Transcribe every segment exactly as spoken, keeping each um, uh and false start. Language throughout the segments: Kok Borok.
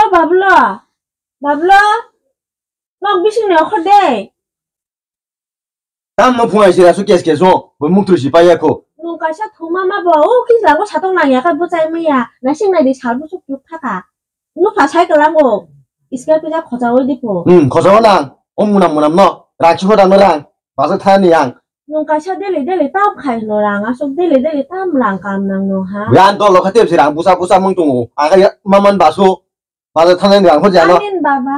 Bablo, Bablo, nok bising ni okhor de. Tam no phungai sira su kes kes no, bo muk tru si paya ko. Nung kaisa thuma ma bo, o kis lango satong nang ya kha bwchai maya. Nasing nai di sal busuk tuk thaka. Nung pha sai kalango. Iska pija khocha oi di po. Hmm, khocha o nang. O munam munam no. Rang si hodang no rang. Basa thani ang. Nung kaisa deli deli tam khai no rang. Asuk deli deli tam rang kam nang no ha. Yan to lo kha tep si rang busa busa mung tungo. Aga ya maman basu. Bazar thangnani rang hor jano. Anin baba,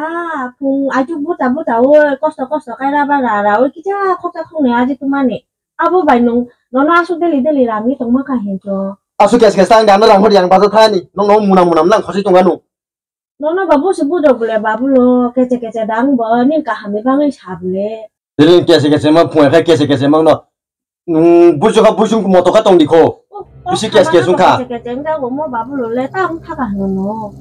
phung aichu buta buta oi, kosto kosto kai raba ra ra oi, kisa khoksa khongnwi aji tumani. Abo bai nung, nono asuk deli deli rang ni tongma kha hinjo. Asuk kes kes tang dano rang hor yang bazar thani, nong nong munam munam nang khosi tonganu. Nono babu se budok le babu lo, kece kece dang bo, nin kaham ni bangwi sab le. Tini kese kese ma phunga khe kese kese ma no. Nung bujo kha bujung moto kha tong di kho. Bisi kes kes wngkha. Kese kese wngkha, omo babu lo le ta wng thaka hino no.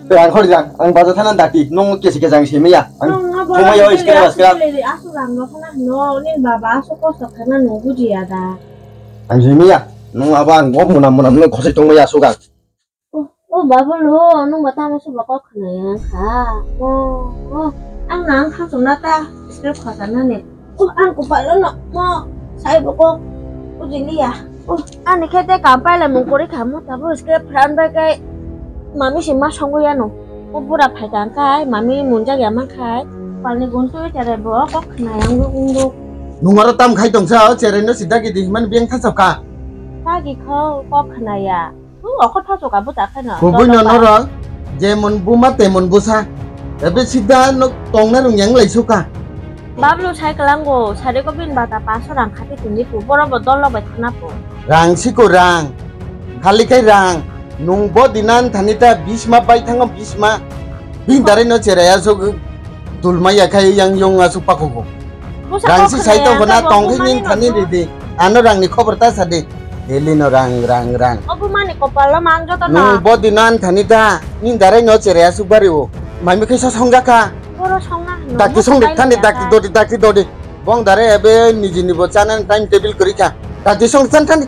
Ang khori jang, ang bajo thana dati, nung kese kese ang simi ya. Ang thuma yo iskra baskra. Asu rang no khana hino, nin baba asu kosto khana nung buji ya da. Ang simi ya, nung abo ang bo muna muna nung khosai tong ya sugang. Oh, oh, Babul ho, nung ba tamo se ba kok khna ya kha. Oh, oh, ang na ang kha sumna ta, script khata na ne. Oh, ang ko palo no, mo, sai bo kok, o jili ya. Oh, ani khe te kam pai la mung kori kha mo, tabo script phan bai kai, mami se ma songo ya no. O bura phai tang kai, mami munjak ya man khai. Palni gun tu chere bo kok khna yang ung ung. Nung aro tam khai tong sa, o chere no sida gidi man biang tha soka. Ta gi kho kok khna ya. Hm, okho tha soka buta khe no. Kubui no norok, jemon buma temon busa. Ebe sida no tongna rung yang lai suka. Bablu sai kelango, sari ko bin bata paso rang khati tini pu, boro bo dol lok bai thana pu. Rang siko rang, khali kai rang, nung bo dinan thani ta bisma bai thango bisma. Bin darai no cherai asuk dulma ya khai yang yong asuk pakugo. Rang si sai tong khona tong khe ning thani ridi. Ano rang ni khobor ta sadi. Daily no rang, rang, rang. Obo mani kopal o mang joto no. Nung bo dinan thani ta, ning darai no cherai asuk bari o. Mai mi khe so song jaka. Boro song na hino. Dakti song de thani, dakti dodi, dakti dodi. Bong dare ebe niji nibo chanan time table kori kha. Dakti song than thani.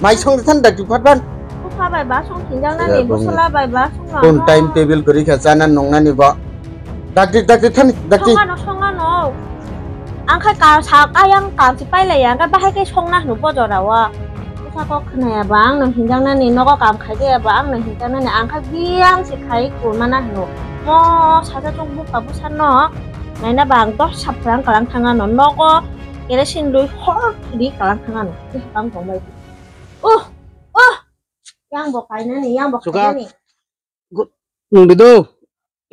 Mai song than dakti phat ban. Bupha bai ba song thinjang nani, busala bai ba song na. Kon time table kori kha chanan nong nani bo. Dakti, dakti thani, dakti. Song ano, song ano. Ang khai ka sa kayang kam si pai lai ya, ang khai bahai khai song na hino bojora wa. Bwsako khwnaya ba ang no hinjaknani, nogo kam khai de ba ang no hinjaknani, ang kha biyang se khai kurmana hino. Mo sacha chwng bukha bwsa no naina ba ang dos sapra ang kalang thangano, nogo kerosene lui hor thidi kalang thangano. Tei bang tong bai. Oh, oh, yang bo kainani, yang bo kainani. Nung di do.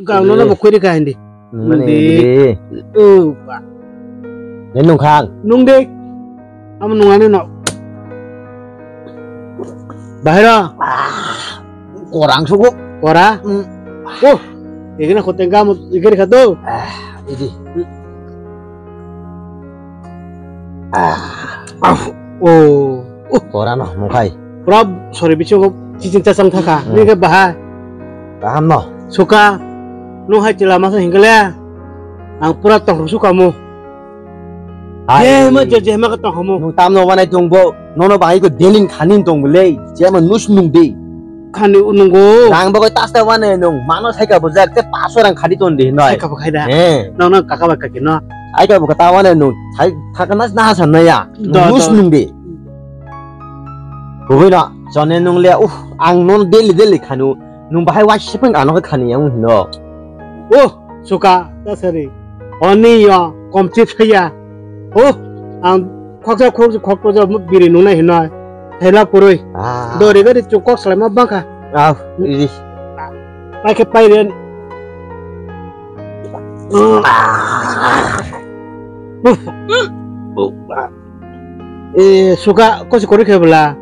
Kang no bo khuri ka hindi. Nung di. O ba. Ne nung khang. Nung di. Am nung ani no. Bahira. Korang sugo. Kora. Oh. Igena khoteng kamu igeri khato. Ah, idi. Ah. Oh. Kora no mukhai. Pura sori bisingo chiching chachang thaka. Nini khe bahai. Kaham no. Suka. Nung hai chila masa hingle. Ang pura tong suka mo. Hai. Je ma je je ma ka tong mo. Nung tam no wanai tong bo. Nono bahai ko deling khanin tong le. Je ma nus nung de. Khani nungo. Rang bagwi tasta wane nung mano saika bujak te paso rang khadi ton di noi. Saika bo khaida. Eh. Nang nang kaka ba kaki no. Saika bo kata wane nung sai thakna na san na ya. Nus nung di. Kubui no jone nung le uh ang non daily daily khanu nung bahai wai sipeng ano khani yang hino. Oh. Suka, ta sari. Oni yo, komchi thaya. Oh, ang khoksa khok khok khok biri nungnai hinoi. Thela purui. Ah. Dori gari chukok salai ma bangkha. Ah, iri. Pai khe pai ren. Eh, suka, kosi kori khe bla.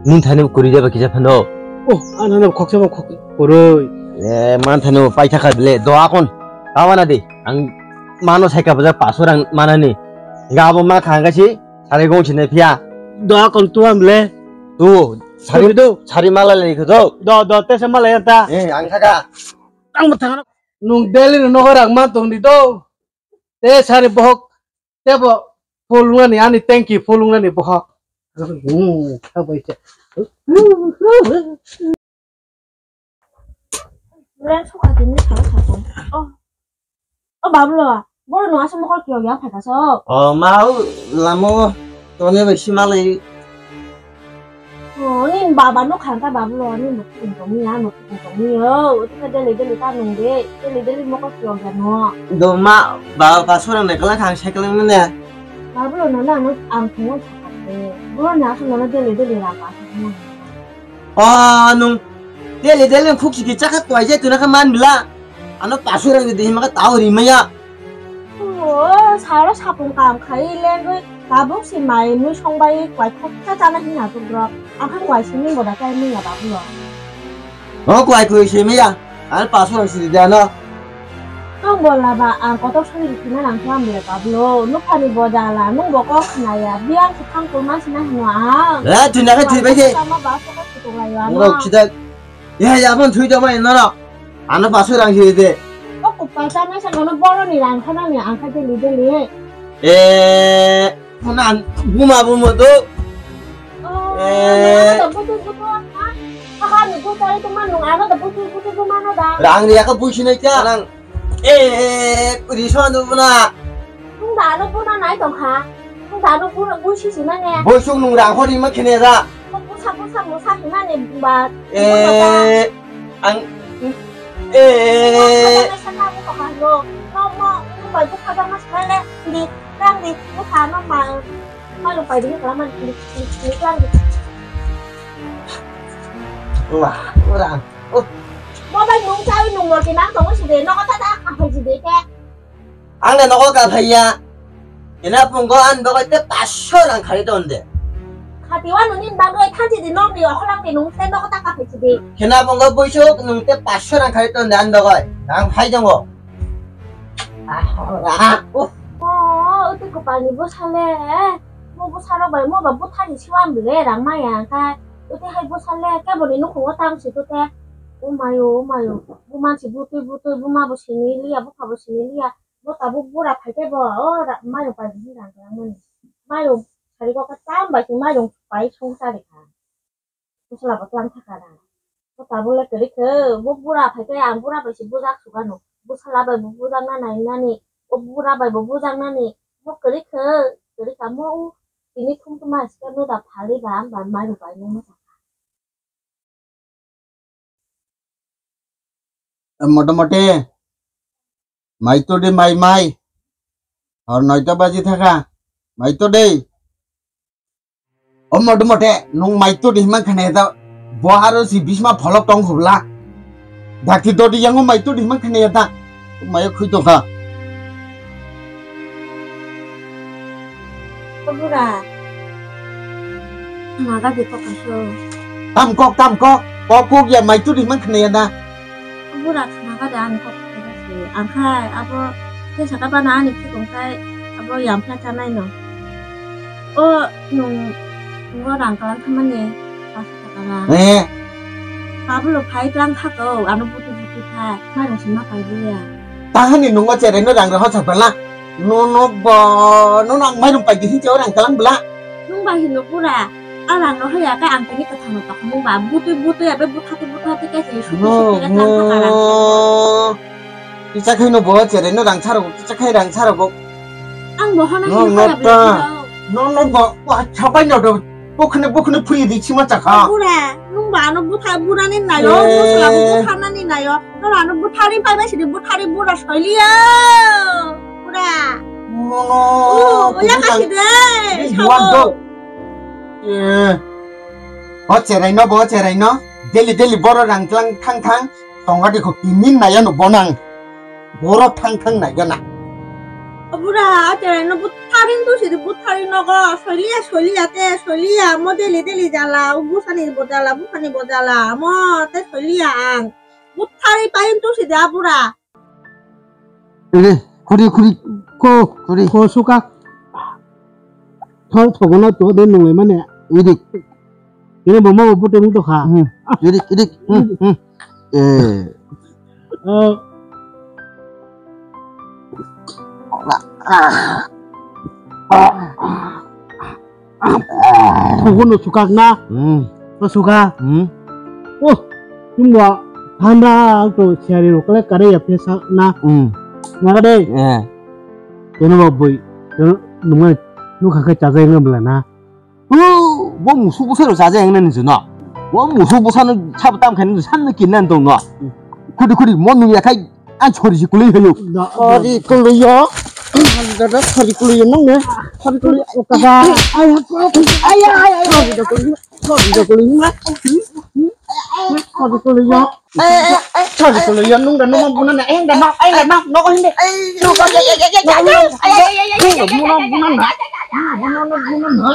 Nin thani kori jaba kisa phano. Oh, ano no khoksa ma khok. Koroi. Eh, man thani paitha kha bile, do akon. Kawana de. Ang mano saika bujak paso rang manani. Ga bo ma khang gasi, sare gong sine phiya. Do akon tu am le. Tu, sari do. Sari mala le ko do. Do, do, te se mala yanta. Eh, ang thaka. Ang ma thang. Nung deli no nogo rang man tong di do. Te sari bohok. Tebo full wngnani ani tanki full wngnani bohok. Hmm, khabai se. Nung, nung, nung, nung. Ren sokha tini salo sako. Oh. O Bablo, boro no asa mokol kiyok ya phaika so. O ma u lamo tone bai simalai. O ni baba no khangka Bablo ni no kutung tong ya no kutung tong yo. O tika deli deli ta nung de, deli deli mokol kiyok ya no. Do ma baba pasurang ne kala khang cycle ne. Bablo no na no ang thung sakha de. Boro ni asa no deli deli ra pa. O nung deli deli khuk siki chakha twai je tuna kha man bila. Ano pasurang di hima ka tau ri maya. O saro sapung kam khai lengwi tabuk si mai mui song bai kwai khok cha chana hina tu bro. Akha kwai simi boda kai maya Bablo. O kwai kwai simi ya. Ano pasurang si di ano. Tong bola ba ang kotor soi ri thina nang thang bile Bablo. Nukhani boda la nung bo kok khna ya. Biang si thang kurma sina hino ang. Eh, thina ka thwi bai de. Sama ba so ko si tong lai wa. Ngok no. Kita Ya, ya, abon thui tongmani norok. Ano pasu rang siri de. O kupal chanai sa nono boroni rang khanani ang kha deli deli. Eh, phone an buma bumo do. Oh, eh. Ano da butu butu ha. Haha ni butu ari tuma nung ano da butu butu buma no da. Rang riya ka buisi nai kya nang. Eh, riso anu buna. Nung da ano buna nai tong kha. Nung da ano buna buisi si mane. Buisung nung rang hori ma khene da. Busa busa busa khimani ba. Eh, ang, eh. Sana buka no. No mo, nung bai buka da mas mane. Di, rang di, buka no ma. Malu pai di kala man di, di, di, rang di. Wah, kurang. Oh. Mo bai nung chai nung mo kinang tong si de, no kata ta ka hai si de ke. Ang le nogo ka phaiya. Kena pungo an bagoi te paso rang khari ton de. Khati wa nung in bagoi thanchi di nong di okholang di nung te nogo ta ka phai si de. Kena pungo buisuk nung te paso rang khari ton de an bagoi. Ang phai jongo. Ah, ah, uh. Oh, uti kupal ni busa le. Mo busa rok bai mo ba buthar ni siwa bile rang maya kha. Uti hai busa le kebo ni nukhungo tang si tu te. O mayo, o mayo. Buma si butui butui buma bo sini liya, bupha bo sini liya. Bo tabuk bura phaikhe bo, o ra-, mairung pai bini rang kwlangmani. Mairung sari kok khe tam bai se mairung pai song chari kha. Bwsla bo tlang thaka da. Bo tabuk le kwrwi khe, bo bura phaikhe ang bura bai se bujak sukano. Bwsla bai bo bujak na nai nani, o bura bai bo bujak nani. Bo kwrwi khe, kwrwi kha mo u tini thum thum ma se no da phali ba ang ba mairung pai no. Motamuti mai to de mai mai. Hor noita baji thaka. Mai to de. O motamuti nung mai to de himang khane ta. Bo aro si bisma pholok tong hubla. Dakti to de yango mai to de himang khane ta. Maya khui tongkha. O bura. Naga de kok kaso. Tam kok, tam kok. Kok kok ya mai tu di man khna ya da. O bura naga de ani kok kaso. Angkhai abo te saka bana ani khikong kai abo yam phla chanai no. O nung, nungo rang kalang khamani. Kaso takara. Eh. Babulo phai tlang kha ko, ano butu butu kha, mairung sima pai liya. Tahani nungo cherai no rang rohor sa bala. No, no, bo, no, no, ang mairung pai di hinche orang kalang bala. Nung bai hino pura, a rang rohor ya ka ang tini kathang no tokha nung ba, butu butu ya be buthati buthati ka si suti suti ka tlang kha rang. Kisa khai no bo cherai no rang saro, kisa khai rang saro bo. Ang bo hana no, hino no, kaya ta. Bela. No, no, bo, bo, chapai no do. Bukhne, bukhne phui di chima chakha. Bura, nung ba ano butha, burani nayo, eh. Butha, butha nani nayo. No, ano buthari pai bai sidi, buthari bura soiliya. Bura. No, no. Oh, oya kasi de. This one go. Eh. Bo cherai no, bo cherai no. Daily, daily boro rang tlang thang thang. Tonga de ko kimin nayo no bonang. Boro thang thang naigana. Bura, ate no butharin tu sidi buthari nogo, soliya, soliya te, soliya, mo deli, deli jala, u busani bo jala, busani bo jala, mo te soliya ang. Buthari pain tu sidi abura. Ere, khuri, khuri, ko, khuri. Ko suka. Thong thogono to de nunglai mane, iri. Ini bo mo bo teng to kha. Hmm. Iri, iri. Hmm, hmm. Eh. Eh. Thogo no sukak na. Hmm. To suka. Hmm. Oh, tumwa. Thanda to siari rok le kare ya pesa na. Hmm. Naga de. Eh. Teno ba boi. Teno nunga nukha khe chajai nang bela na. O, bo musu busa ro chajai nang nani juno. Bo musu busa no sab tam khan san no kin nan tong no. Khudi khudi mo nung ya khai an chori si kulai hayo. Chori kulai yo. Dada chori kulai yo nang ne. Chori kulai yo kaka. Ay ay ay ay. Chori kulai yo. Chori kulai yo. Chori kulai yo. Chori kulai yo nung da nung buna na eng da no eng da no no ko hinde. No ko ya ya ya ya ya. Nung da buna buna na. Buna na buna na.